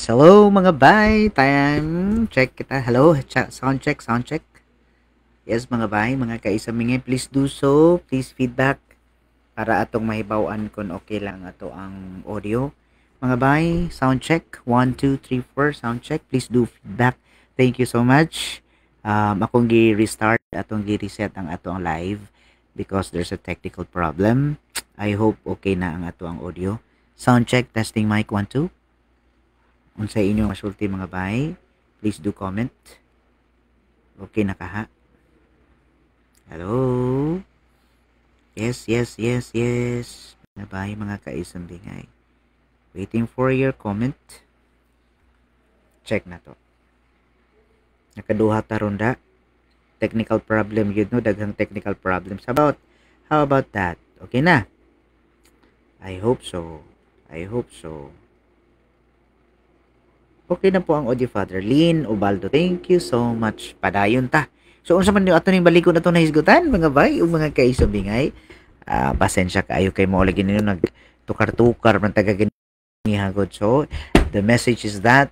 Hello, mga bay. Time check kita. Hello, sound check, sound check. Yes, mga bay, mga kaisamingay, please do so. Please feedback para atong mahibaw-an kung okay lang ato ang audio. Mga bay, sound check. 1, 2, 3, 4, sound check. Please do feedback. Thank you so much. Akong gi-restart, atong gi-reset ang ato ang live because there's a technical problem. I hope okay na ang ato ang audio. Sound check, testing mic 1, 2. Unsay inyong masulti, mga bay? Please do comment. Okay na kaha? Hello? Yes. Mga bay, mga kaisambingay. Waiting for your comment. Check na to. Nakaduha ta ronda. Technical problem yun, no? Daghang technical problems. How about that? Okay na? I hope so. I hope so. Okay na po ang audio, Father. Lynn Ubaldo, thank you so much. Padayon ta. So, unsa man ato ning balikon ato nahisgutan, mga bay ug mga kaisambingay? Pasensya kaayo kay mo lagi ninyo nag tukar-tukar man taga ginihagod. So, the message is that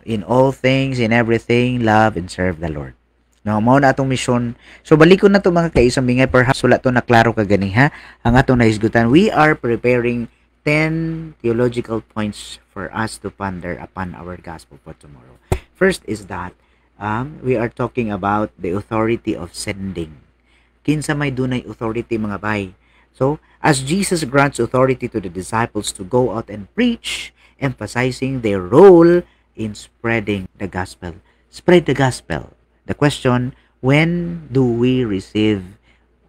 in all things, in everything, love and serve the Lord. No, mao na atong misyon. So balikon na to, mga kaisambingay, perhaps wala to na klaro kaganiha ang atong nahisgutan. We are preparing 10 theological points for us to ponder upon our gospel for tomorrow. First is that we are talking about the authority of sending. Kinsa may dunay authority, mga bay? So, as Jesus grants authority to the disciples to go out and preach, emphasizing their role in spreading the gospel. Spread the gospel. The question, when do we receive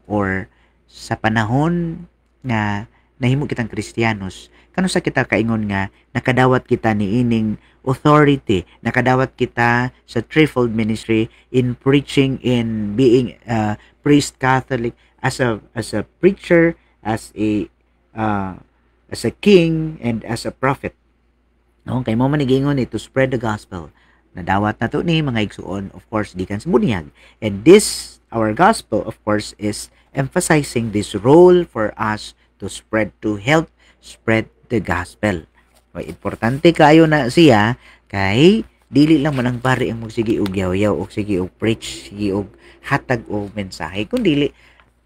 or sa panahon nga nahimo kitang Kristiyanos, kanusa kita kaingon nga nakadawat kita niining authority, nakadawat kita sa threefold ministry in preaching, in being a priest Catholic, as a preacher, as a king and as a prophet, no? Kay mo man giingon ni to spread the gospel. Nadawat na to ni, mga igsuon, of course, gikan sa bunyag. And this our gospel, of course, is emphasizing this role for us to spread, to help spread the gospel. May importante kaayo na siya kay dili lang man ang pari ang magsige og yaw-yaw og sige og preach, sige og hatag og mensahe, kun dili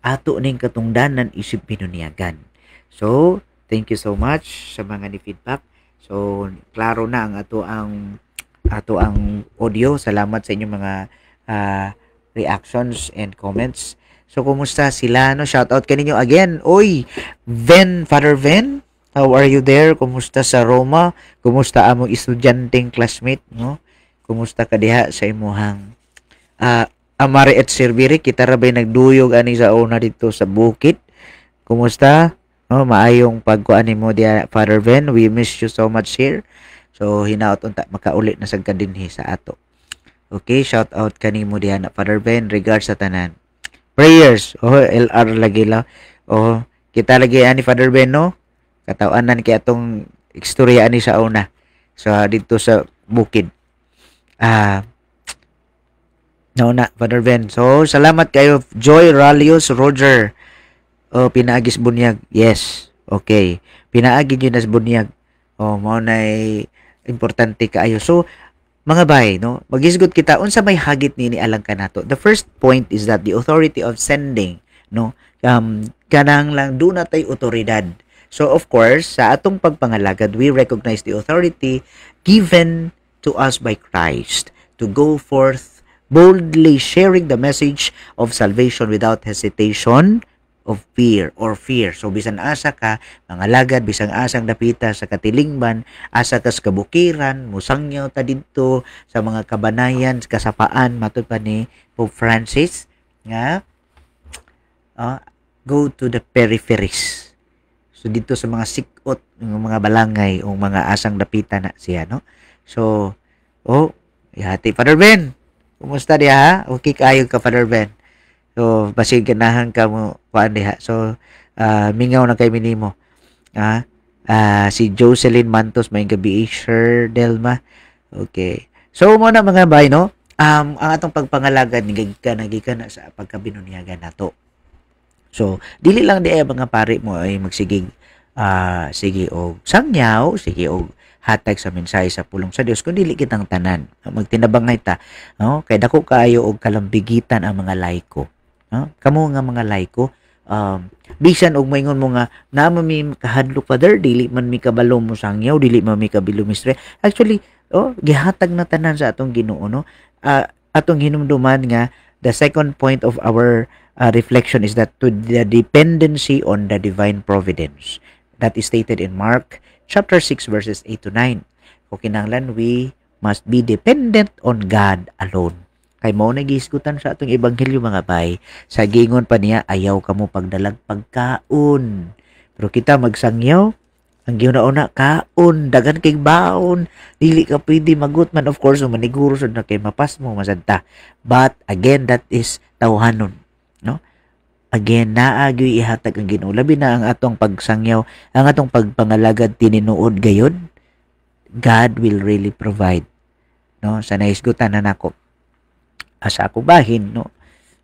ato ning katungdanan isip binunyagan. So, thank you so much sa mga ni feedback. So, klaro na ang ato ang audio. Salamat sa inyong mga reactions and comments. So, kumusta sila, no? Shout out kaninyo again. Oy, Ven, Father Ven, how are you there? Kumusta sa Roma? Kumusta among estudyanteng classmate, no? Kumusta ka diha sa imuhang Amare et Servire? Kita ra bay nagduyog ani sa una dito sa bukid. Kumusta? Oh, maayong pagkuan nimo diha, Father Ben. We miss you so much here. So hinaot unta makauli na sad ka dinhi sa ato. Okay, shout out kanimo diha na, Father Ben. Regards sa tanan. Prayers. Oh, LR lagi la. Oh, kita lagi ani, Father Ben, no? Katawanan kay atong istorya ani sa una. So dito sa bukid. No na, Father Ben. So, salamat kayo, Joy Ralios Roger. Oh, pinaagis bunyag. Yes. Okay. Pinaagi gyud nas bunyag. Oh, mao nay importante kaayo. So, mga bay, no? Magisgot kita unsa may hagit nini alang kanato. The first point is that the authority of sending, no? Kanang lang duna tay otoridad. So of course, sa atong pagpangalagad, we recognize the authority given to us by Christ to go forth boldly sharing the message of salvation without hesitation of fear or fear. So bisan asa ka, mga lagad, bisan asang dapita sa katilingban, asa ka sa kabukiran, musangyaw ta didto sa mga kabanayan, kasapaan, matud pa ni Pope Francis nga go to the peripheries. So dito sa mga sikot, ng mga balangay o mga asang dapita na siya, no? So, oh, yati Father Ben. Kumusta diha, ha? Okay kaayo ka, Father Ben? So, basig ganahan ka mo kuan diha. So, mingaw na kay minimo. Si Jocelyn Mantos, may gabi, Sir Delma. Okay. So, mo na, mga bay, no? Ang atong pagpangalagad ni gikan na gikan na sa pagkabinunyagan nato. So, dili lang di ay mga pari mo ay magsigig sige og sangyaw, sige og Hatag sa mensahe sa pulong sa Dios, kun dili kitang tanan magtinabangay ta, no? Kay dako kaayo og kalambigitan ang mga laiko, no? Kamo nga mga laiko, bisan og moingon mo nga naa man mi kahadlok, Father, dili man mi kabalo mo sangyaw, dili man mi kabalo mistre. Actually, oh, gihatag na tanan sa atong Ginoo, no? Atong hinumduman nga the second point of our reflection is that to the dependency on the divine providence that is stated in Mark chapter 6 verses 8 to 9. Kung kinahanglan, we must be dependent on God alone. Kay mao na gihisgutan sa atong ebanghelyo, mga bay. Sa gingon pa niya, "Ayaw kamo pagdalag pagkaon." Pero kita magsangyaw, ang giuna-una kaon, daghan kay baon, dili ka pwede magut man. Of course, maniguro sad na kay mapas mo masad ta. But again, that is tawhanon, no? Again, naa gyoy ihatag ang Ginoo. Labi na ang atong pagsangyaw, ang atong pagpangalagad tininuod gayod, God will really provide. No, sa nahisgutan na nako sa ako bahin, no,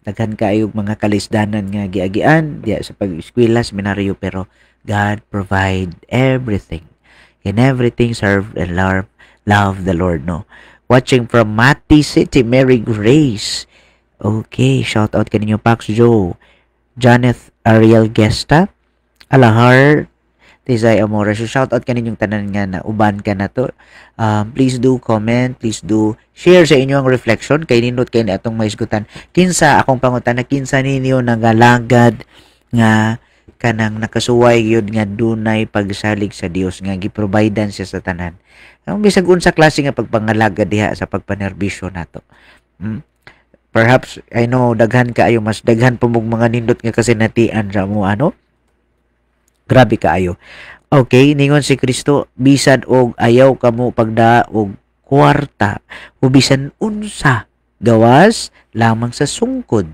daghan kaayo mga kalisdanan nga giagian diya sa pag-eskwela, seminaryo, pero God provide everything. In everything, serve and love, love the Lord, no? Watching from Mati City, Mary Grace. Okay, shout out kaninyo, Pax Joe. Janeth Ariel Gesta, Alahar, Tizay Amora. So, shout out kaninyong tanan nga na uban ka na to. Please do comment, please do share sa inyong reflection kay nindot kay ni atong mahisgutan. Kinsa akong pangutana, kinsa ninyo nagalagad nga kanang nakasuway gyud nga dunay pagsalig sa Dios nga giprovidean siya sa tanan? Ang bisag unsa klase nga pagpangalagad diha sa pagpanerbisyo nato. Perhaps I know daghan kaayo, mas daghan pa mong mga nindot nga kasinatian sa mo ano. Grabe kaayo. Okay, ningon si Kristo, bisan og ayaw kamo pagda og kwarta o bisan unsa gawas lamang sa sungkod.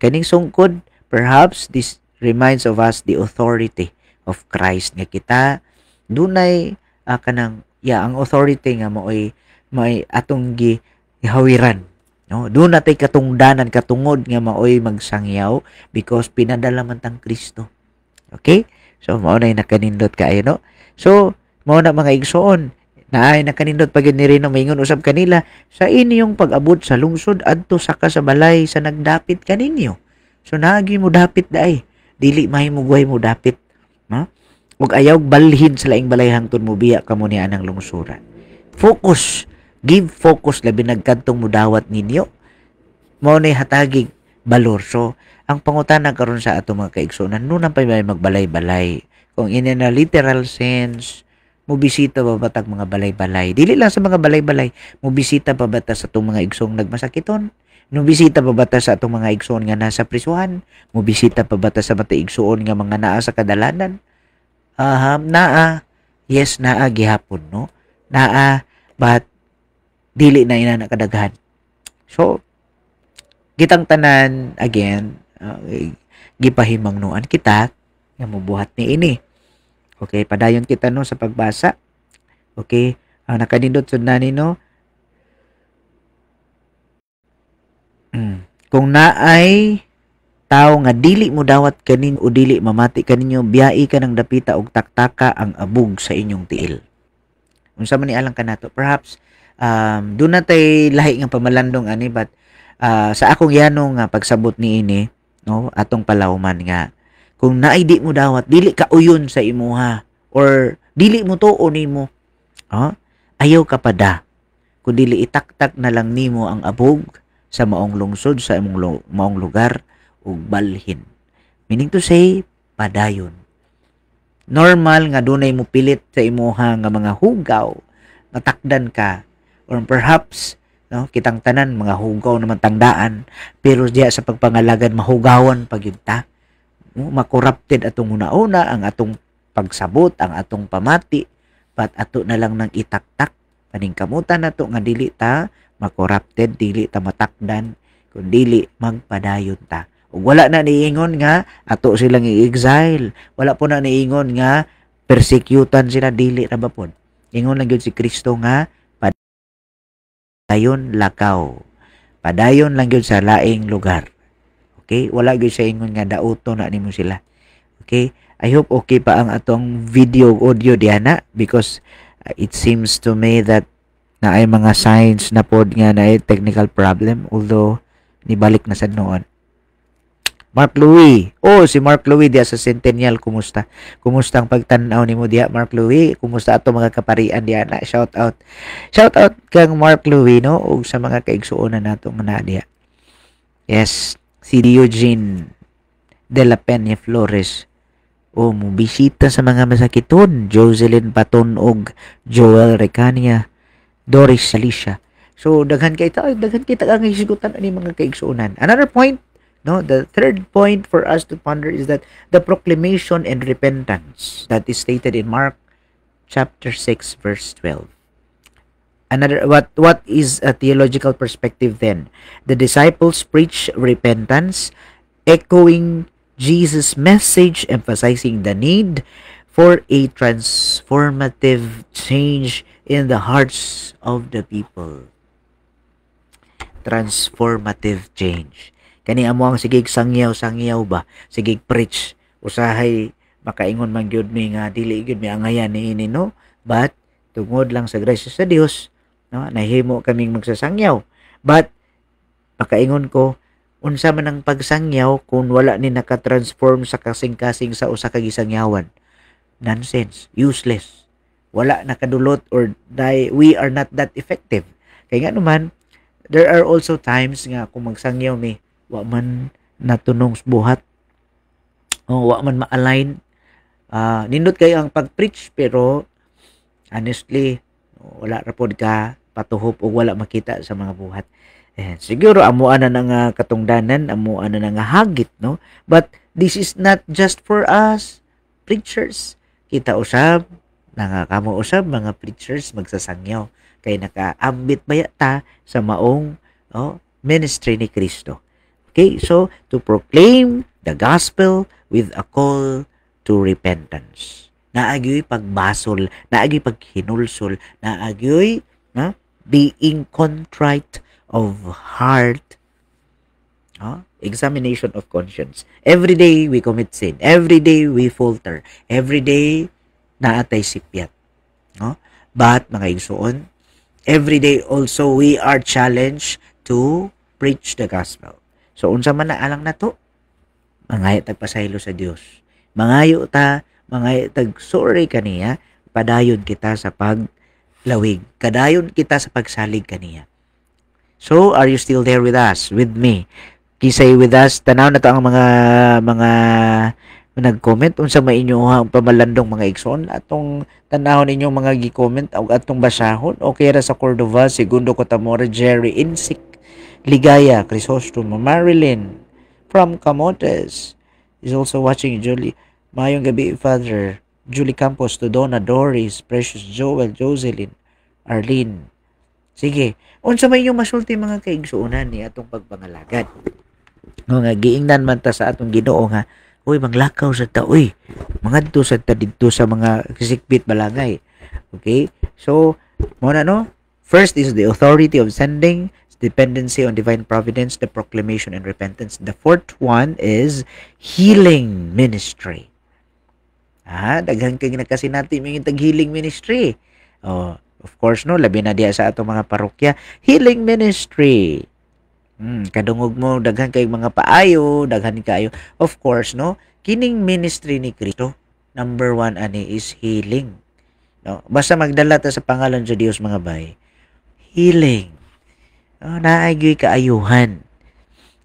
Kaning sungkod, perhaps this reminds of us the authority of Christ nga kita dunay kanang, yeah, ang authority nga maoy may atong gi gihawiran, no? Doon natay katungdanan, katungod nga maoy magsangyaw because pinadala man tang Kristo. Okay, so mao na nakanindot kaayo, no? So mao na, mga igsoon, naay nakanindot pag ni Rino. Maingon usab kanila, "Sa inyong pag-abot sa lungsod, adto saka sa balay sa nagdapit kaninyo." So naagi mo dapit daay, dili mahimo guhay mo dapit, no? Ug ayaw balhin sa laing balay hangtod mo biya kamo ni anang lungsuran. Focus, give focus, labi nagkadtong mudawat ninyo, mao nay hatagig balor. So ang pangutana karon sa ato, mga kaigsuonan, nunan pa may magbalay-balay? Kung in a literal sense, mobisita ba batag mga balay-balay? Dili lang sa mga balay-balay, mobisita pa bata sa atong mga igsoong nagmasakiton? Mobisita pa bata sa atong mga igsoon nga nasa prisuhan? Mobisita pa bata sa mga igsoon nga mga naa sa kadalanan? Aha, naa. Yes, naa gihapon, no? Naa, but dili na ina kadaghan. So, kitang tanan, again, gipahimangnuan kita nga mobuhat ni ini. Okay, padayon kita, no, sa pagbasa. Okay, ang nakanindot sud nani, no. Kung naay tao nga dili mo dawat kanin o dili mamati kaninyo, biyai ka ng dapita og taktaka ang abog sa inyong tiil. Unsa man ni alang kanato? Perhaps doon na tay lahi nga pamalandong ani, but sa akong yano nga pagsabot ni ini, no, atong palawman nga kung naay di mo dawat, dili ka uyon sa imuha or dili mo tuo nimo, oh, ayaw ka pada kung dili itaktak na lang nimo ang abog sa maong lungsod, sa imong maong lugar ug balhin. Meaning to say, padayon. Normal nga dunay mo pilit sa imuha nga mga hugaw, matakdan ka or perhaps, no, kitang tanan mga hugaw naman tangdaan, pero diya sa pagpangalagad mahugawan pag yun ta, no, makorrupted atong una-una, ang atong pagsabot, ang atong pamati, but ato na lang nang itaktak, paningkamutan nato nga dili ta makorrupted, dili ta matakdan, kun dili magpadayon ta. Ug wala na niingon nga ato silang i-exile, wala po na niingon nga persecutan sila, dili ra ba pod? Ingon lang gyud si Kristo nga padayon lakaw. Padayon lang gyud sa laing lugar. Okay? Wala gyud sa ingon nga dauto na nimo sila. Okay? I hope okay pa ang atong video, audio diana because It seems to me that naay mga signs na pod nga naay technical problem, although nibalik na sad noon. Mark Louis. Oh, si Mark Louis diya sa Centennial, kumusta? Kumusta ang pagtan-aw nimo diya, Mark Louis? Kumusta ato mga kaparian diya na? Shout out. Shout out kang Mark Louis, no, ug sa mga kaigsuonan nato nga naa diya. Yes, si Eugene de la Peña Flores. O mo bisita sa mga masakiton, Jocelyn Paton og Joel Recania, Doris Salicia. So daghan kay ta, daghan kita ang hisgutan ani, mga kaigsuonan. Another point, no, the third point for us to ponder is that the proclamation and repentance that is stated in Mark chapter 6 verse 12. Another what is a theological perspective then? The disciples preach repentance, echoing Jesus' message, emphasizing the need for a transformative change in the hearts of the people. Transformative change. Kani amo ang sigig sangyaw-sangyaw ba, sigig preach. Usahay makaingon man gyud mi nga dili gyud mi angayan niini, no? But tungod lang sa grasya sa Dios, no, nahimo kaming magsasangyaw. But makaingon ko, unsa man ang pagsangyaw kung wala ni nakatransform sa kasing-kasing sa usa ka gisangyawan? Nonsense, useless. Wala nakadulot or die, we are not that effective. Kay nga naman, there are also times nga kung magsangyaw mi, wa man natunong buhat. Oh, wa man ma-align. Nindot kayo ang pag-preach, pero honestly, wala ra pod ka patuhop o wala makita sa mga buhat. Eh, siguro amo ana na nga katungdanan, amo ana na nga hagit, no? But this is not just for us preachers. Kita usab, nga kamo usab mga preachers magsasangyaw kay nakaambit baya ta sa maong, oh, ministry ni Kristo. Okay, so to proclaim the gospel with a call to repentance. Naagyoy pagbasol, naagyoy paghinulsol, naagyoy, no, being contrite of heart. No? Examination of conscience. Every day we commit sin. Every day we falter. Every day naatay sipyat. No? But mga igsoon, every day also we are challenged to preach the gospel. So unsa man na alang nato? Mangayo tag pasaylo sa Dios. Mangayo ta, mangayo tag sorry kaniya, padayon kita sa paglawig. Kadayon kita sa pagsalig kaniya. So, are you still there with us? With me? Kisay with us, tanaw na to ang mga nag-comment. Unsa may inyo ang pamalandong, mga igsoon, atong tanahon ninyong mga gi-comment og atong basahon. Okay ra sa Cordova, Segundo Cotamora, Jerry Insik, Ligaya Crisostomo, Marilyn from Camotes is also watching. Julie, maayong gabi, Father. Julie Campos, to Donna, Doris, Precious, Joel, Jocelyn, Arlene. Sige, unsa may inyong masulti, mga kaigsuonan, ni atong pagpangalagad, no, nga giingnan man ta sa atong Ginoo nga, "Uy, manglakaw sa ta, uy, mangadto sa ta didto sa mga kisikbit balangay." Okay? So, mo na, no? First is the authority of sending, dependency on divine providence, the proclamation and repentance. The fourth one is healing ministry. Ah, daghan kay nagkasinati may tag healing ministry. Oh, of course, no, labi na diha sa atong mga parokya, healing ministry. Kadungog mo daghan kay mga paayo, daghan kayo. Of course, no, kining ministry ni Kristo, number one ani is healing. No, basta magdala ta sa pangalan sa Dios, mga bay. Healing. Oh, naay gyud kaayuhan.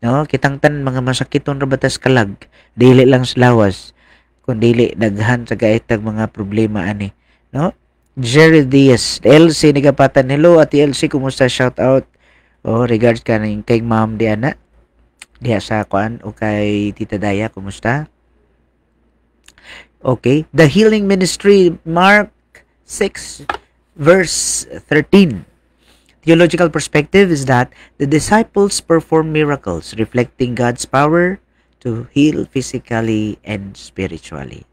No, kitang tanan mga masakiton ra batas kalag, dili lang sa lawas, kun dili daghan sa gaitag mga problema ani, no? Jerry Diaz, LC Nigapatan. Hello, Ate LC, kumusta? Shout out. Oh, regards ka kay Ma'am Diana. Diha sa kuan o kay Tita Daya, kumusta? Okay, the healing ministry, Mark 6 verse 13. Theological perspective is that the disciples perform miracles reflecting God's power to heal physically and spiritually.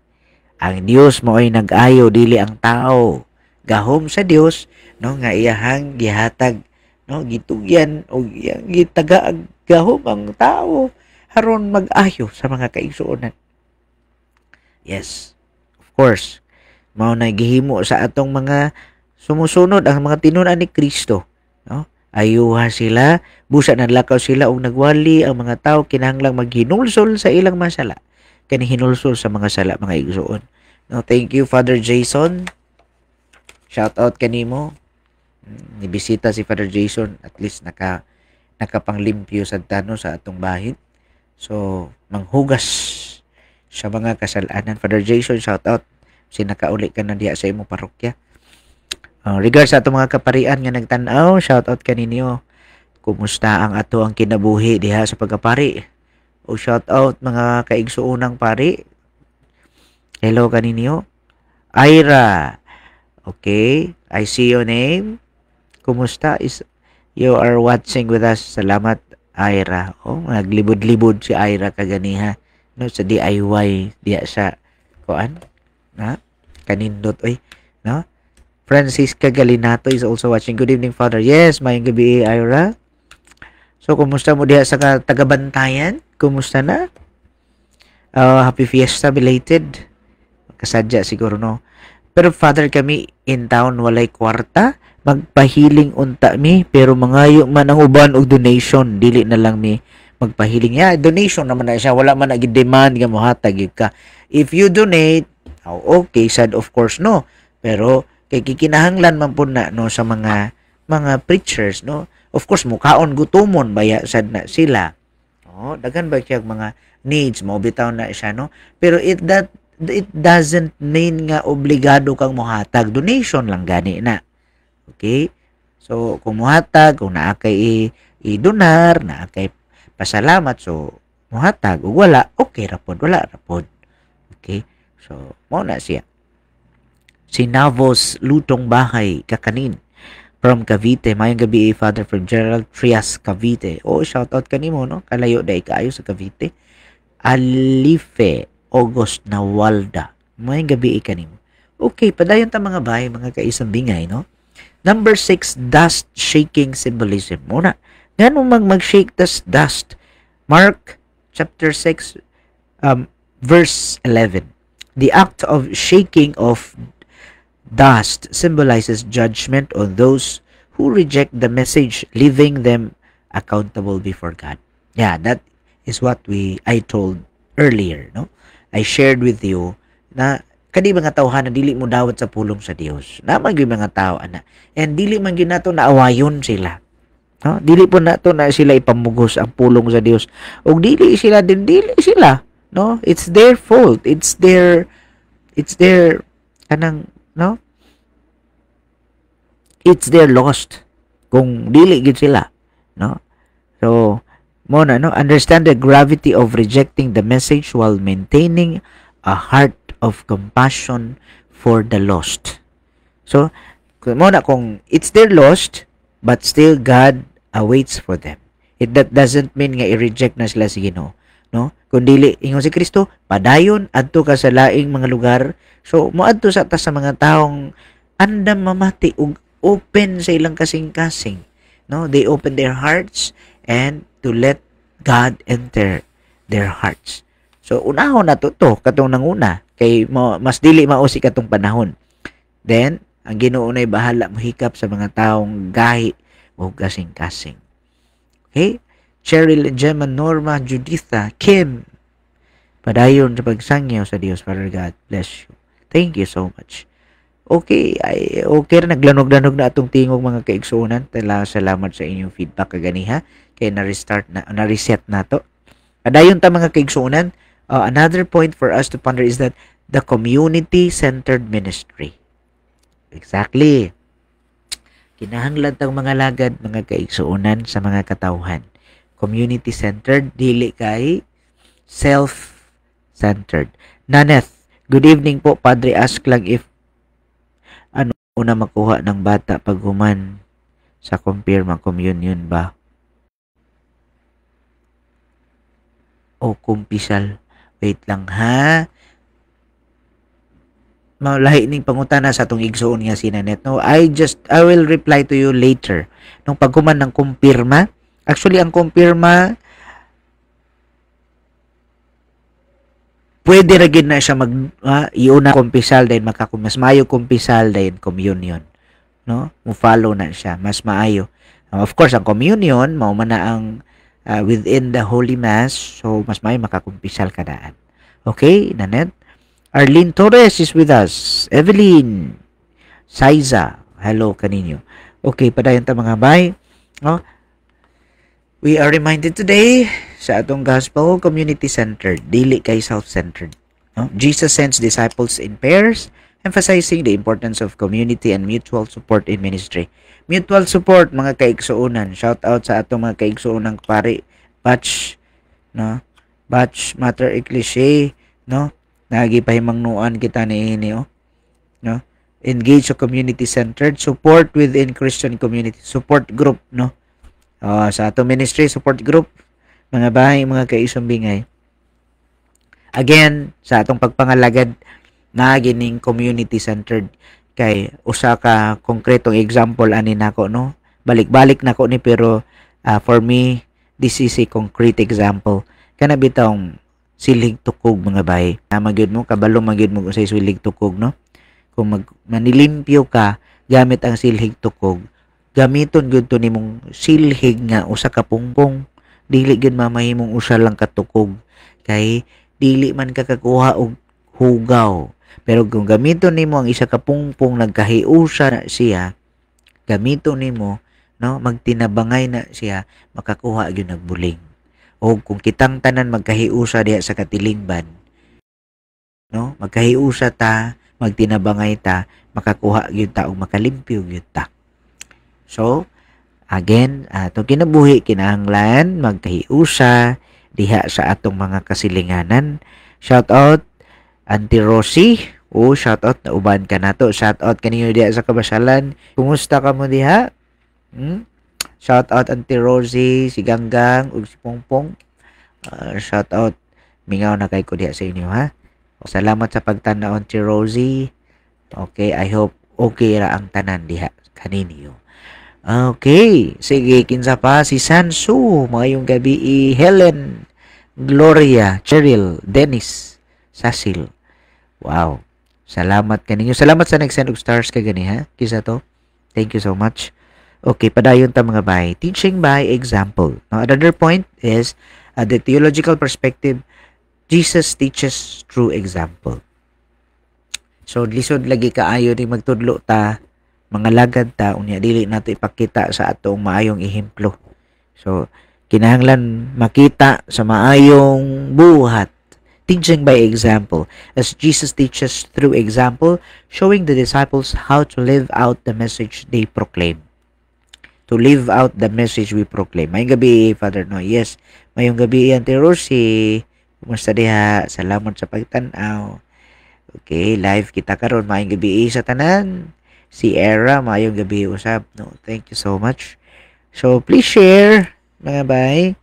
Ang Dios mao'y nag-ayo, dili ang tao. Gahom sa Dios, no, nga iyahang gihatag, no, gitugyan o iyang gitagaag gahom ang tao aron mag-ayo sa mga kaigsuonan. Yes. Of course, mao na gihimo sa atong mga Sumusunod ang mga tinun-an ni Kristo, no? Ayuha sila, busa nanlakaw sila og nagwali ang mga tao kinahanglang maghinulsol sa ilang mga sala. Kani hinulsol sa mga sala, mga igsoon. No, thank you, Father Jason. Shout out kanimo. Nibisita si Father Jason, at least nakapanglimpyo sa tano sa atong bahin. So, manghugas sa mga kasalanan. Father Jason, shout out. Sinakauli ka na diha sa imong parokya. Regards sa atong mga kaparian nga nagtan-aw, shout out kaninyo. Kumusta ang ato ang kinabuhi diha sa pagkapari? O shout out mga kaigsuonang pari. Hello kaninyo. Ira. Okay, I see your name. Kumusta is you are watching with us. Salamat, Ira. Oh, naglibod-libod si Ira kaganiha no sa DIY diya sa kuan na kanindot oy, no? Francisca Galinato is also watching. Good evening, Father. Yes, maayong gabi, Ira. So, kumusta mo diha sa tagabantayan? Kumusta na? Happy Fiesta belated. Kasadya siguro, no? Pero Father, kami in town walay kwarta. Magpahiling unta mi, pero mangayo man ang uban og donation, dili na lang mi magpahiling. Yeah, donation naman na siya, wala man na demand nga mohatag ka. If you donate, oh, okay sad, of course, no? Pero kay kikinahanglan man pud na, no, sa mga preachers, no? Of course, mukaon, gutumon baya sad na sila. Oh, daghan ba siya mga needs mo bitaw na siya, no? Pero it doesn't mean nga obligado kang mohatag, donation lang gani na. Okay, so kung mohatag, kung naa kay i-donar, naa kay pasalamat, so mohatag, ug wala, okay ra pod, wala ra pod. Okay, so mao na siya. Si Navos Lutong Bahay Kakanin from Cavite. Maayong gabi, Father, from Gerald Trias, Cavite. Oh, shout out kanimo, no? Kalayo dai kaayo sa Cavite. Alife August Nawalda. Maayong gabi kanimo. Okay, padayon ta, mga bay, mga kaisambingay, no? Number 6, dust shaking symbolism. Muna, ngano mag-shake tas dust? Mark chapter 6 verse 11. The act of shaking of dust symbolizes judgment on those who reject the message, leaving them accountable before God. Yeah, that is what we I told earlier, no? I shared with you na kani mga tawhan na dili mo dawat sa pulong sa Dios. Naa man gyud mga tao ana. And dili man gyud nato naawayon sila. No? Dili po nato na sila ipamugos ang pulong sa Dios. Og dili sila din, dili sila, no? It's their fault. It's their kanang, no? It's their lost kung dili gid sila, no? So, mo na, no? Understand the gravity of rejecting the message while maintaining a heart of compassion for the lost. So, mo na kung it's their lost, but still God awaits for them. It that doesn't mean nga i-reject na sila si Ginoo, no? Kung dili, ingon si Kristo, padayon adto ka sa laing mga lugar. So, moadto sa ta sa mga taong andam mamati ug open sa ilang kasing-kasing, no? They open their hearts and to let God enter their hearts. So, unahon na to katong nanguna kay mo, mas dili mausi katong panahon. Then, ang Ginoo na'y bahala mohikap sa mga taong gahi o kasing-kasing. Okay? Cheryl, Gemma, Norma, Juditha, Kim, padayon sa pagsangyaw sa Dios. Father, God bless you. Thank you so much. Okay, ay okay ra, naglanog-lanog na atong tingog, mga kaigsuonan. Tala salamat sa inyong feedback kaganiha kay na-restart na, na-reset na to. Padayon ta, mga kaigsuonan. Another point for us to ponder is that the community-centered ministry. Exactly. Kinahanglan tang mga lagad, mga kaigsuonan, sa mga katawhan. Community-centered, dili kay self-centered. Naneth, good evening po, Padre. Ask lang if ano una makuha ng bata pag human sa kumpirma, communion ba? O kumpisal? Wait lang ha. Malahi ning pangutana sa atong igsoon nga si Nanette, no? I will reply to you later. Nung paghuman ng kumpirma, actually ang kumpirma pwede ra gid na siya mag iuna kumpisal, then makakum mas maayo kumpisal, then communion. no? Mo follow na siya, mas maayo. Of course, ang communion mao man na ang within the Holy Mass, so mas maayo makakumpisal ka daan. Okay, Nanette? Arlene Torres is with us. Evelyn Saiza, hello kaninyo. Okay, padayon ta, mga bay. No? We are reminded today sa atong gospel, community-centered, dili kay self-centered. No? Jesus sends disciples in pairs, emphasizing the importance of community and mutual support in ministry. Mutual support, mga kaigsuonan. Shout out sa atong mga kaigsuonang pari batch, no? Batch Mater Ecclesiae, no? Nagipahimangnuan kita ni oh. No? Engage sa community centered support within Christian community support group, no? Sa atong ministry support group, mga bahay, mga kaisumbingay. Again, sa atong pagpangalagad na gining community centered kay usa ka konkretong example ani nako, no? Balik-balik nako ni, pero for me this is a concrete example. Kana bitawng silhig tukog, mga bay. Na magyud mo kabalo magyud mo sa silhig tukog, no? Kung mag manilimpyo ka gamit ang silhig tukog, gamiton gyud to nimong silhig nga usa ka pungpong. Dili gyud mamahimong usa lang ka tukog kay dili man ka kakuha og hugaw. Pero kung gamiton nimo ang isa ka pungpong, nagkahiusa na siya, gamiton nimo, no, magtinabangay na siya, makakuha gyud nagbuling. O kung kitang tanan magkahiusa diha sa katilingban, no, magkahiusa ta, magtinabangay ta, makakuha gyud ta og makalimpyo gyud ta. So again, atong kinabuhi kinahanglan magkahiusa diha sa atong mga kasilinganan. Shout out, Auntie Rosie. Oh, shout out na uban ka nato. Shout out kaninyo diha sa Kabasalan. Kumusta ka mo diha? Shout out, Auntie Rosie, si Ganggang ug si Pongpong. Shout out. Mingaw na kay ko diha sa inyo, ha. Salamat sa pagtan-aw, Auntie Rosie. Okay, I hope okay ra ang tanan diha kaninyo. Okay, sige, kinsa pa? Si Sansu, maayong gabi. Helen, Gloria, Cheryl, Dennis, Cecil. Wow. Salamat kaninyo. Salamat sa nag-send og stars kagani, ha. Kisa to. Thank you so much. Okay, padayon ta, mga bay. Teaching by example. Now, another point is the theological perspective. Jesus teaches through example. So, lisod lagi kaayo ni magtudlo ta, mga lagad ta, unya dili nato ipakita sa atong maayong ehemplo. So, kinahanglan makita sa maayong buhat. Teaching by example. As Jesus teaches through example, showing the disciples how to live out the message they proclaim. To live out the message we proclaim. Maayong gabi, Father No. Yes, maayong gabi, Auntie Rosie. Kumusta diha? Salamat sa pagtan-aw. Okay, live kita karon. Maayong gabi sa tanan. Si Era, maayong gabi usab. No, thank you so much. So, please share, mga bay.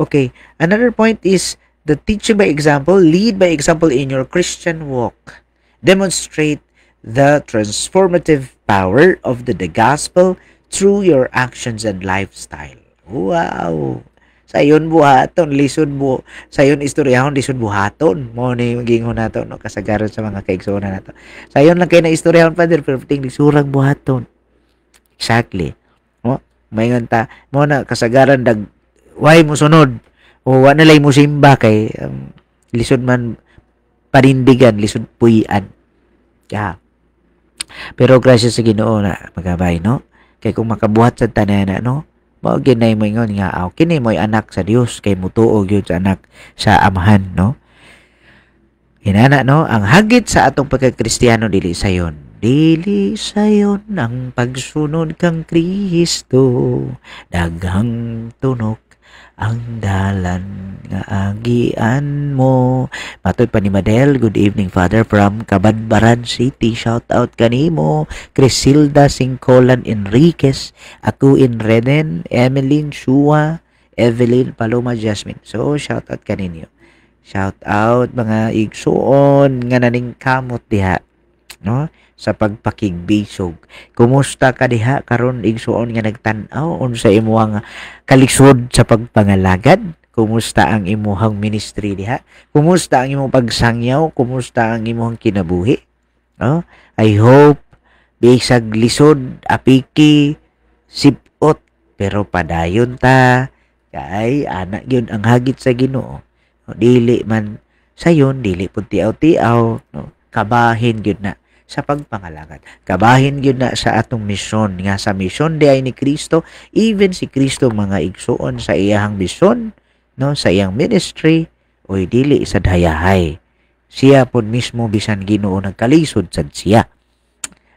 Okay, another point is the teaching by example. Lead by example in your Christian walk. Demonstrate the transformative power of the gospel through your actions and lifestyle. Wow! Sayon buhaton, lisod bu sayon istoryahon, lisod buhaton. Mo ni gingon nato, no, kasagaran sa mga kaigsuonan nato. Sayon lang kay na istoryahon, Father, pero ting lisurang buhaton. Exactly. No? Maingon ta, mo na kasagaran dag way mo sunod o wa na lay mo simba kay lisod man panindigan, lisod puy-an. Yeah. Pero grasya sa Ginoo na, magabay, no? Kay kung makabuhat sa tanan na, no? Mao ginay mo ingon nga aw kini mo'y anak sa Dios kay mutuo gyud sa anak sa Amahan, no? Inana, no, ang hagit sa atong pagkakristiano dili sayon. Dili sayon ang pagsunod kang Kristo. Daghang tunok ang dalan nga agian mo. Matod pa ni Madel, good evening, Father, from Cabadbaran City. Shout out kanimo. Crisilda Singcolan Enriquez, ako in Reden, Emeline Chua, Evelyn Paloma Jasmine. So, shout out kaninyo. Shout out mga igsuon nga naning kamot diha, no? Sa pagpakigbisog. Kumusta ka diha karon, igsuon nga nagtan-aw? Unsa imong kalisod sa pagpangalagad? Kumusta ang imuhang ministry diha? Kumusta ang imong pagsangyaw? Kumusta ang imong kinabuhi? No? I hope Bisag lisod, apiki, sipot, pero padayon ta kay ana gyud ang hagit sa Ginoo. No, dili man sayon, dili pud tiaw-tiaw, no, kabahin gyud na sa pagpangalagad. Kabahin gyud na sa atong misyon, nga sa misyon di ay ni Kristo, even si Kristo mga igsuon sa iyang misyon, no, sa iyang ministry, oy dili sa dayahay. Siya pud mismo bisan Ginoo nagkalisod sad siya.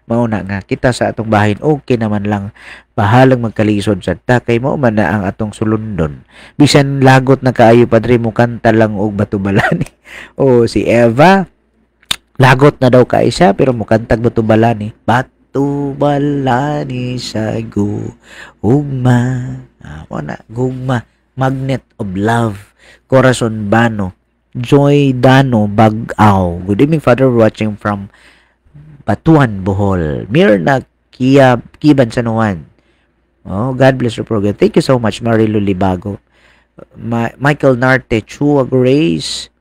Mao na nga kita sa atong bahin okay naman lang, bahalang magkalisod sad ta kay mao man na ang atong sulundon. Bisan lagot na kaayo padre mo kanta lang og batubalani. O si Eva lagot na daw kay siya pero mukantag batubalani. Batubalani sa gugma. Mao na gugma, magnet of love. Corazon Bano, Joy Dano Bag-aw. Good evening Father, watching from Batuan, Bohol. Mirna Kia, Kiban, San Juan. Oh, God bless your program. Thank you so much, Marilu Libago. Michael Narte, Chua Grace.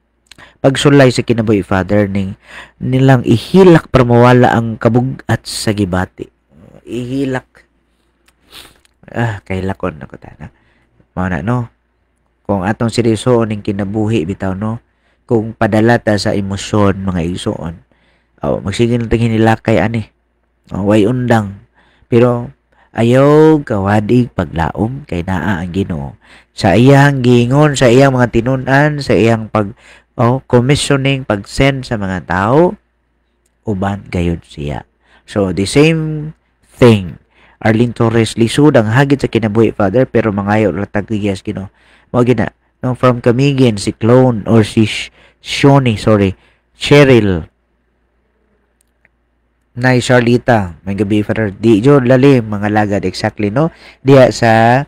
Pagsulay sa kinabuhi, Father, ning nilang ihilak para mawala ang kabug-at sa gibati. Ihilak. Kay lakon ako tana. Mao na, no? Kung atong seryosoon ning kinabuhi, bitaw, no? Kung padala ta sa emosyon, mga igsoon, oh, magsige lang tang hinilakay ani. Oh, way undang. Pero ayaw kawadig paglaom kay naa ang Ginoo. Sa iyang giingon, sa iyang mga tinun-an, sa iyang pag commissioning, pag-send sa mga tao, uban gayud siya. So the same thing. Arlene Torres, lisod ang hagit sa kinabuhi, Father, pero mangayo ra tagiyas Ginoo. Mao gina, no, from Camiguin, si Clone or si Shoni, sorry, Cheryl. Nay Charlita, may gabi Father. Di jud lalim mga lagad, exactly, no? Diya sa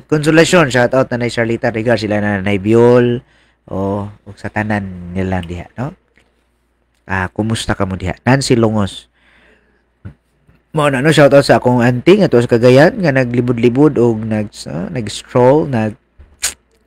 Konsolasyon, shout out na Nay Charlita, regards sila na Nay Biol o ug sa tanan nila diha, no? Kumusta ka mo diha? Nancy Longos. Mao na, no, shout out sa akong auntie nga tuwa sa Cagayan nga naglibud-libud og nag-stroll, nag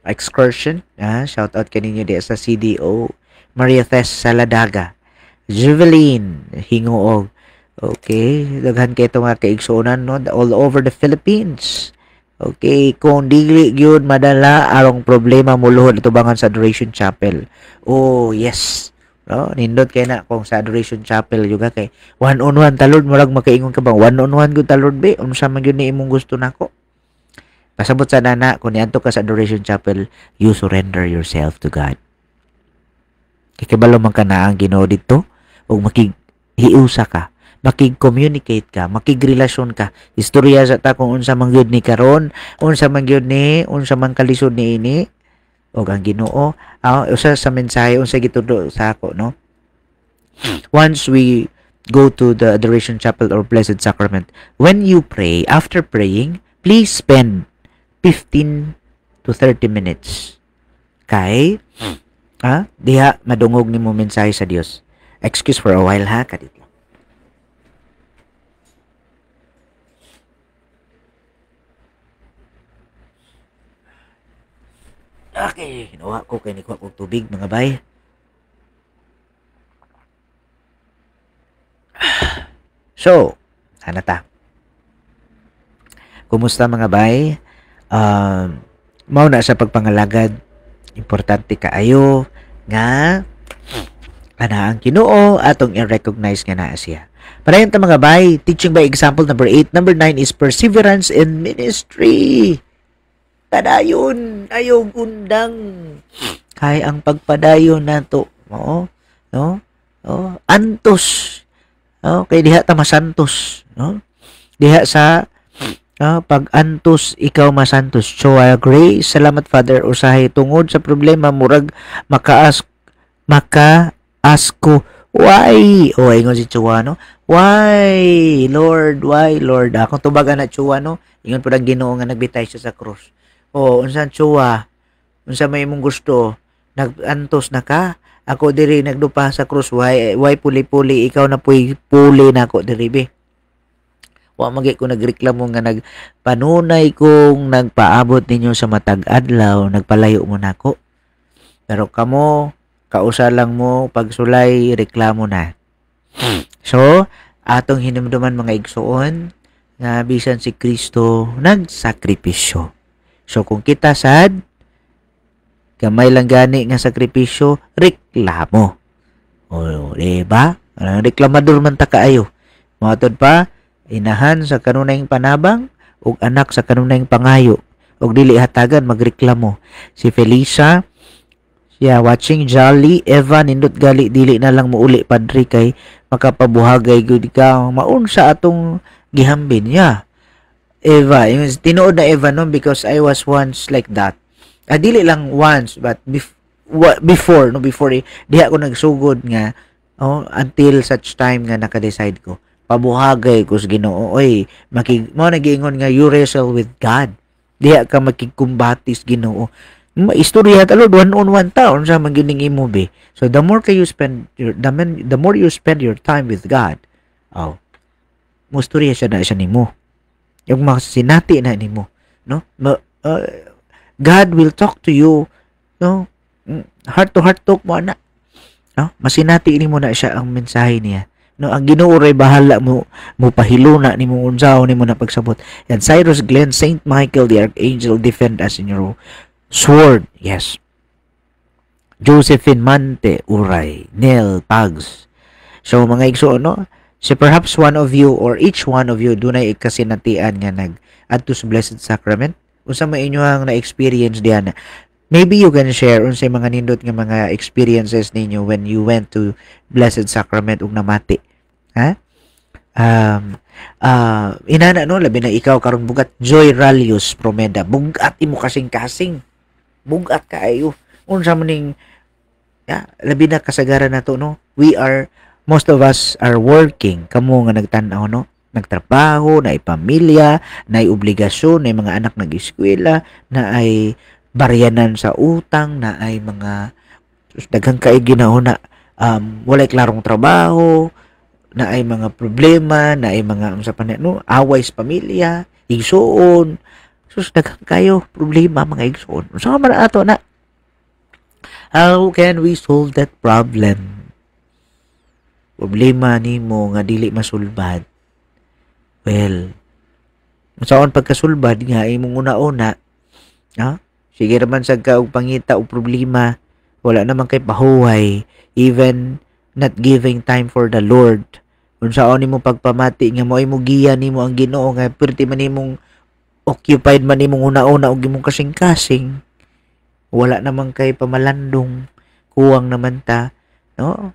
excursion. Shout out kaninyo diha sa CDO. Maria Tess Saladaga. Juveline Hinguog. Okay, daghan kay itong mga kaigsuonan, no, all over the Philippines. Okay, kung dili gyud madala arong problema muluhod atubangan sa Adoration Chapel. Oh, yes. No, nindot kay na kung sa Adoration Chapel gyud ka kay one on one ta Lord, murag makaingon ka bang one on one gyud ta Lord be, unsa man gyud ni imong gusto nako. Pasabot sa nana kung niadto ka sa Adoration Chapel, you surrender yourself to God. Kay kabalo man ka na ang Ginoo didto ug makighiusa ka, makig-communicate ka, makigrelasyon ka. Istorya sa ta kung unsa man gyud ni karon, unsa man gyud ni, unsa man kalisod ni ini og ang Ginoo. Usa sa mensahe unsa gitudlo sa ako, no? Once we go to the Adoration Chapel or Blessed Sacrament, when you pray, after praying, please spend 15 to 30 minutes. Kay diha madungog nimo mensahe sa Dios. Excuse for a while ha, kadit lang. Okay, hinuha ko kay nikuha kog tubig mga bay. So, ana ta. Kumusta mga bay? Mao na sa pagpangalagad, importante kaayo nga ana ang Ginoo atong i-recognize nga naa siya. Padayon ta mga bay, teaching by example number 8. Number 9 is perseverance in ministry. Padayon, ayaw gundang. Kay ang pagpadayon nato, oo, no? Oh, antos. Oh, kay diha ta masantos, no? Diha sa pag-antos ikaw masantos. So I agree. Salamat Father usahay tungod sa problema murag makaas ko. Why? O ingon si Chua, no? Why, Lord? Why, Lord? Akong tubagan na Chua, no? Ingon pud ang Ginoo nga nagbitay siya sa krus. O unsa Chua? Unsa may imong gusto? Nag-antos na ka? Ako diri nagdupa sa krus. Why puli-puli? Ikaw na puy puli na ako diri be. Wa magi ko nagreklamo nga nagpanunay kong nagpaabot ninyo sa matag adlaw, nagpalayo mo nako. Pero kamo, kausa lang mo pagsulay, reklamo na. So, Atong hinumduman, mga igsoon, nga bisan si Kristo nagsakripisyo. So kung kita sad gamay lang gani nga sakripisyo, reklamo. O, di ba? Reklamador man ta kaayo. Matud pa, inahan sa kanunayng panabang ug anak sa kanunayng pangayo ug dili hatagan, magreklamo. Si Felisa siya watching. Jolly Eva, nindot gali, dili na lang muuli, Padre, kay makapabuhagay gud ka maunsa atong gihambin niya. Eva, tinuod na, Eva, no, because I was once like that. Ah, dili lang once but before, no, before diha ko nagsugod nga, oh, until such time nga naka-decide ko pabuhagay ko sa Ginoo. Oy, makig mo nagiingon nga you wrestle with God, diha ka makigkumbati sa Ginoo, istorya ta, Lord, one on one ta, unsa man gyud ning imo be. So the more you spend your time with God, oh, mustorya siya na siya nimo, yung masinati na nimo, no? God will talk to you, no? Heart to heart talk mo ana, no? Masinati nimo na siya ang mensahe niya, no? Ang Ginoo ray bahala mo mo pahiluna nimo unsaon nimo na pagsabot. And Cyrus Glenn, "Saint Michael the Archangel, defend us in your sword." Yes. Josephine Mante Uray, Nel Pags. So mga igsoon, no, so perhaps one of you or each one of you dunay kasinatian nga nag adto sa Blessed Sacrament. Unsa may inyo ang na-experience diyan? Maybe you can share unsay mga nindot nga mga experiences ninyo when you went to Blessed Sacrament ug namati. Ha? Inana, no, labi na ikaw karon bugat. Joy Ralius Promeda, bugat imo kasing-kasing. Bugat kaayo. Unsa man ning, yeah, labi na kasagaran nato, no. We are most of us are working. Kamo nga nagtan-aw, no, nagtrabaho, na pamilya, na obligasyon, na mga anak nag-eskwela, na ay baryanan sa utang, na ay mga daghang kay ginahuna, walay klarong trabaho, na ay mga problema, na ay mga unsa pa, no, away sa pamilya, igsuon. Sus, daghang kayo problema, mga igsuon. Unsa man ato na? How can we solve that problem? Problema nimo nga dili masulbad. Well, unsaon pagkasulbad nga imong una-una, ha? Sige raman sa ka og pangita og problema, wala naman kay pahuway, even not giving time for the Lord. Unsaon nimo pagpamati nga mo ay mo giya nimo ang Ginoo nga perti man nimong occupied man nimong una-una og imong kasing-kasing? Wala naman kay pamalandong, kuwang naman ta, no?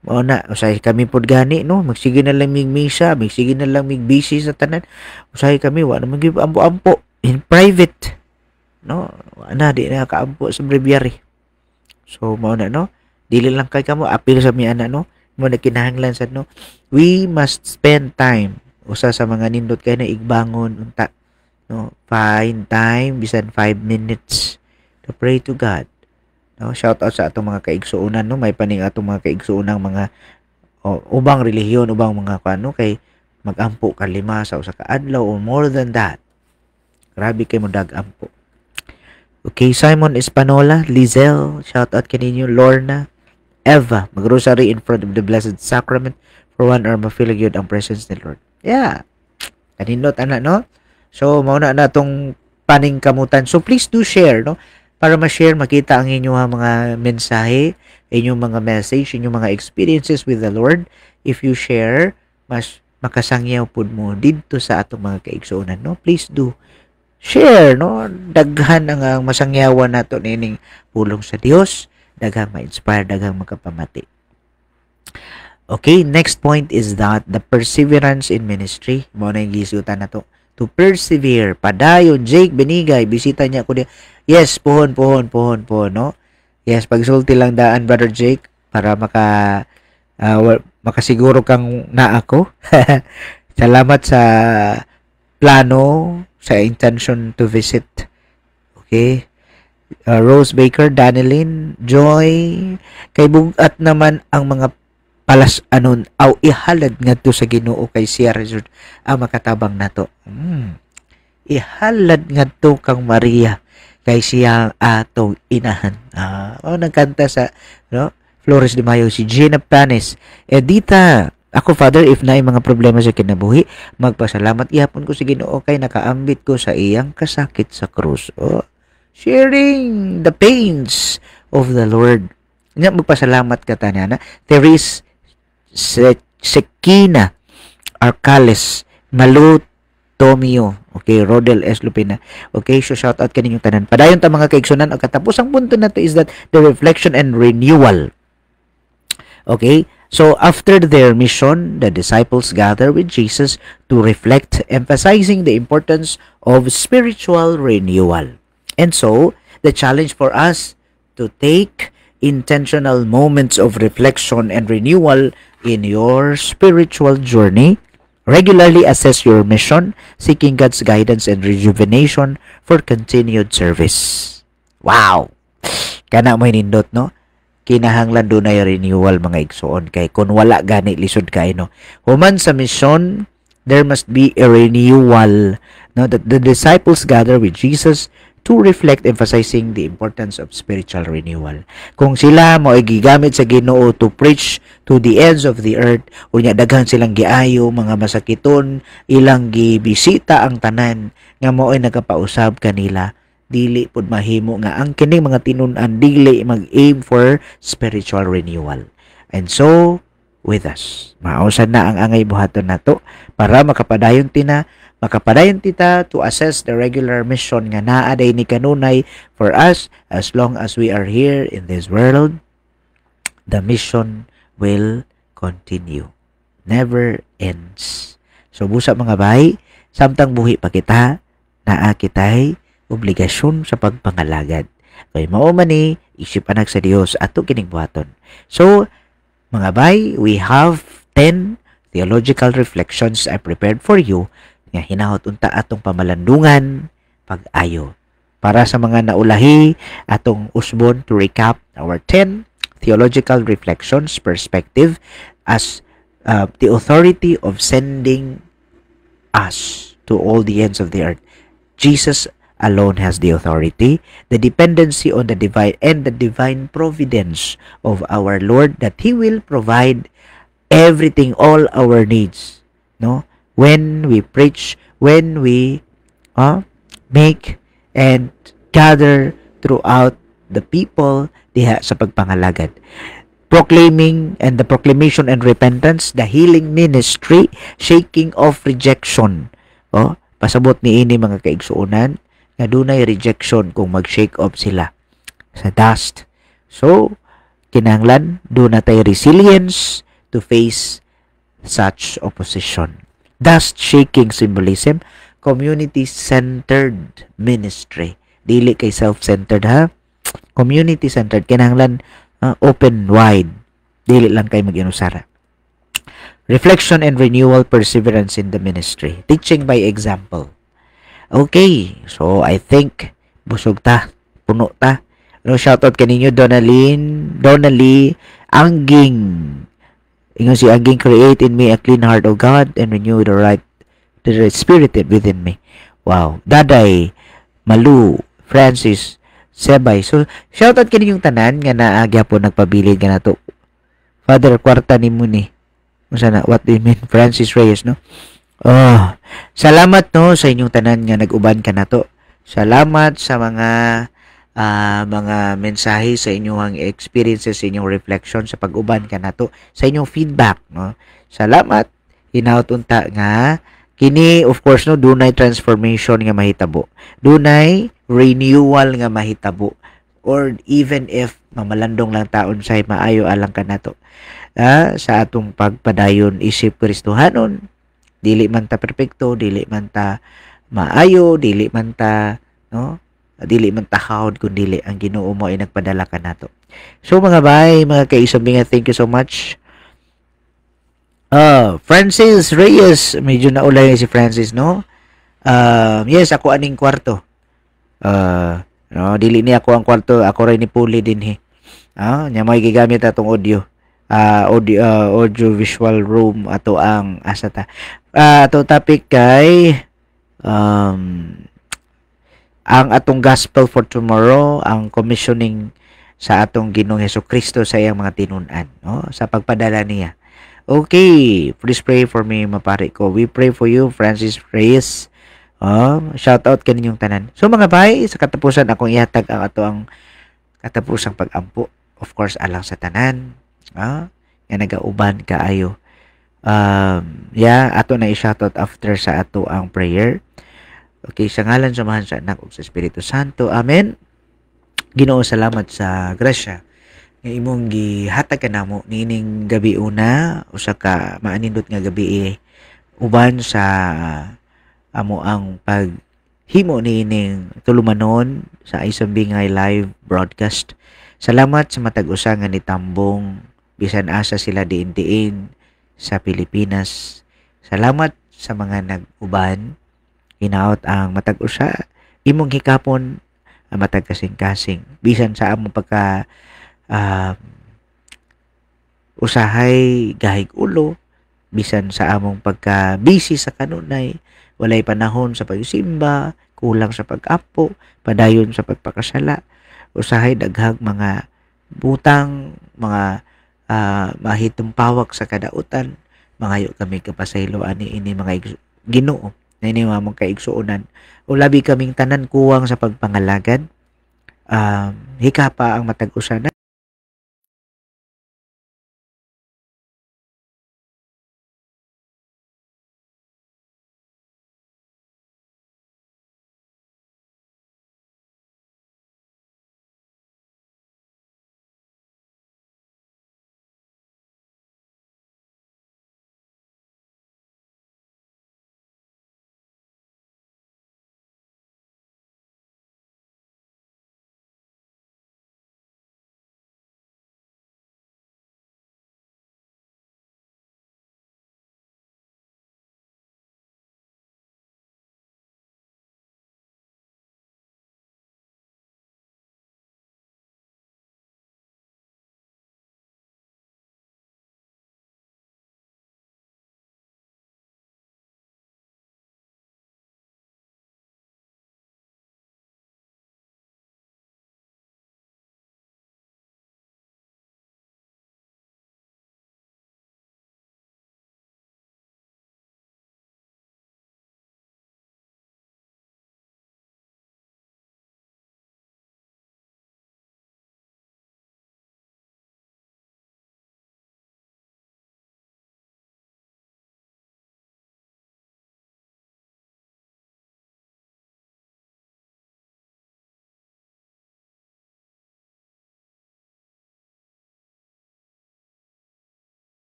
Mao na, usahay kami pod gani, no, magsige na lang mig misa, magsige na lang mig busy sa tanan. Usahay kami wa naman gyud ampo-ampo in private, no? Wa na, di na kaampo sa breviary. So mao na, no, dili lang kay kamo apil sa mi ana, no? Mo na kinahanglan sad, no, we must spend time. Usa sa mga nindot kay na igbangon unta, no, find time bisan 5 minutes to pray to God, no? Shout out sa atong mga kaigsuonan, no? May paning atong mga kaigsuonang mga, oh, ubang relihiyon, ubang mga kano, kay magampo ka lima sa usa ka adlaw or more than that. Grabe kay mo dagampo. Okay, Simon Espanola, Lizelle, shout out kaninyo. Lorna Eva, "Magrosary in front of the Blessed Sacrament for one hour, ma-feel gyud ang presence ni Lord." Yeah. Kanindot ana, no? So mao na na tong paningkamutan. So please do share, no? Para ma-share, makita ang inyong mga mensahe, inyong mga message, inyong mga experiences with the Lord. If you share, mas makasangyaw pud mo didto sa atong mga kaigsuonan, no? Please do share, no? Daghan ang masangyawan nato nining pulong sa Dios, daghang ma-inspire, daghang makapamati. Okay, next point is that the perseverance in ministry. Mao na yung gisutan na to. To persevere. Padayon. Jake Benigay, bisita niya ko di. Yes, puhon, puhon, puhon, puhon, no? Yes, pagsulti lang daan, Brother Jake, para makasiguro kang naa ko. Salamat sa plano, sa intention to visit. Okay? Rose Baker, Danilyn, Joy, kay bugat naman ang mga palas anon aw ihalad ngadto sa Ginoo kay siya resort ang makatabang nato. Ihalad ngadto kang Maria kay siya ang atong inahan. Ah, oh, nagkanta sa, no? Flores de Mayo si Gina Panis. Edita Ako, Father, if naay mga problema sa kinabuhi, magpasalamat gihapon ko sa Ginoo kay nakaambit ko sa iyang kasakit sa krus. Oh, sharing the pains of the Lord. Nga magpasalamat ka tanan. Therese Sekina Arcales Malu Tomio. Okay, Rodel S. Lupina. Okay, so shout out kaninyong tanan. Padayon ta, mga kaigsunan. Ang katapusang punto nato is that the reflection and renewal. Okay? So after their mission, the disciples gather with Jesus to reflect, emphasizing the importance of spiritual renewal. And so, the challenge for us to take intentional moments of reflection and renewal in your spiritual journey. Regularly assess your mission, seeking God's guidance and rejuvenation for continued service. Wow! Kana mo nindot, no? Kinahanglan dunay renewal, mga igsuon, kay kung wala gani, lisod kay, no? Human sa mission, there must be a renewal, no, that the disciples gather with Jesus to reflect, emphasizing the importance of spiritual renewal. Kung sila mo gigamit sa Ginoo to preach to the ends of the earth, unya daghan silang giayo mga masakiton, ilang gibisita ang tanan nga mao'y nagapausab kanila, dili pud mahimo nga ang kining mga tinun-an dili mag-aim for spiritual renewal. And so with us, mao sad na ang angay buhaton nato para makapadayon tina makapadayon tita to assess the regular mission nga naa day ni kanunay for us. As long as we are here in this world, the mission will continue, never ends. So busa, mga bay, samtang buhi pa kita, naa kitay obligasyon sa pagpangalagad. Kay mao man ni isip anak sa Dios, ato kining buhaton. So, mga bay, we have 10 theological reflections I prepared for you nga hinahot unta atong pamalandungan pag-ayo. Para sa mga naulahi, atong usbon to recap our 10 theological reflections perspective as the authority of sending us to all the ends of the earth. Jesus alone has the authority, the dependency on the divine and the divine providence of our Lord, that He will provide everything, all our needs. No? When we preach, when we make and gather throughout the people diha sa pagpangalagad. Proclaiming and the proclamation and repentance, the healing ministry, shaking off rejection. Oh, pasabot ni ini, mga kaigsuonan, nga dunay rejection kung mag-shake off sila sa dust. So, kinahanglan duna tay resilience to face such opposition. Dust shaking symbolism, community-centered ministry. Dili kay self-centered ha. Community-centered, kinahanglan open wide. Dili lang kay mag-inusara. Reflection and renewal, perseverance in the ministry. Teaching by example. Okay, so I think busog ta, puno ta. No, shoutout kaninyo Donaline, Donnelly, Angging. Ingon si Angging, "Create in me a clean heart, O God, and renew the right spirit within me." Wow. Daday, Malu, Francis, Sebay. So, shoutout kaninyong tanan nga naa gyapon nagpabilin kanato. "Father, kwarta ni mo ni." Unsa na? What do you mean? Francis Reyes, no? Oh, salamat, no, sa inyong tanan nga nag-uban kanato. Salamat sa mga mensahe sa inyong experiences, sa inyong reflection sa pag-uban kanato, sa inyong feedback, no. Salamat. Hinaut unta nga kini, of course, no, dunay transformation nga mahitabo. Dunay renewal nga mahitabo or even if mamalandong lang taon say maayo alang kanato. Sa atong pagpadayon isip Kristohanon, dili man ta perpekto, dili man ta maayo, dili man ta, no, dili man ta hawd, kun dili ang Ginoo mo ay nagpadala kanato. So mga bay, mga kaisabinga, thank you so much. Francis Reyes, medyo naulay si Francis, no? Yes, ako aning kwarto. No, dili ni ako ang kwarto, ako rin ni Puli din he. Nya may gigamit atong audio. Audio visual room ato ang asa ta. Ato topic kay ang atong gospel for tomorrow, ang commissioning sa atong Ginoong Hesus Kristo sa iyang mga tinun-an, no, sa pagpadala niya. Okay, please pray for me, mapari ko. We pray for you, Francis Reyes. Oh, shout out kaninyong tanan. So mga bay, sa katapusan akong ihatag ang ato ang katapusang pag-ampo. Of course, alang sa tanan. Nga nagauban kaayo. Yeah, ato na i-shoutout after sa ato ang prayer. Okay, sa ngalan sa Amahan, sa Anak ug sa Espiritu Santo. Amen. Ginoo, salamat sa grasya nga imong gihatag kanamo niining gabi una, usa ka maanindot nga gabi eh, uban sa amo ang paghimo niining tulumanon sa Isang Bingay live broadcast. Salamat sa matag usa nga nitambong bisan asa sila diin-diin sa Pilipinas. Salamat sa mga nag-uban. Hinaot ang matag usa imong hikapon ang matag kasing-kasing bisan sa among pagka usahay gahig ulo, bisan sa among pagka busy sa kanunay, walay panahon sa pagsimba, kulang sa pag-apo, padayon sa pagpakasala, usahay daghang mga butang, mga mahitumpawak sa kadautan. Mangayo kami kapasaylo ani ini mga Ginoo na ini mga kaigsuonan o labi kaming tanan kuwang sa pagpangalagad. Hikapa ang matag usa na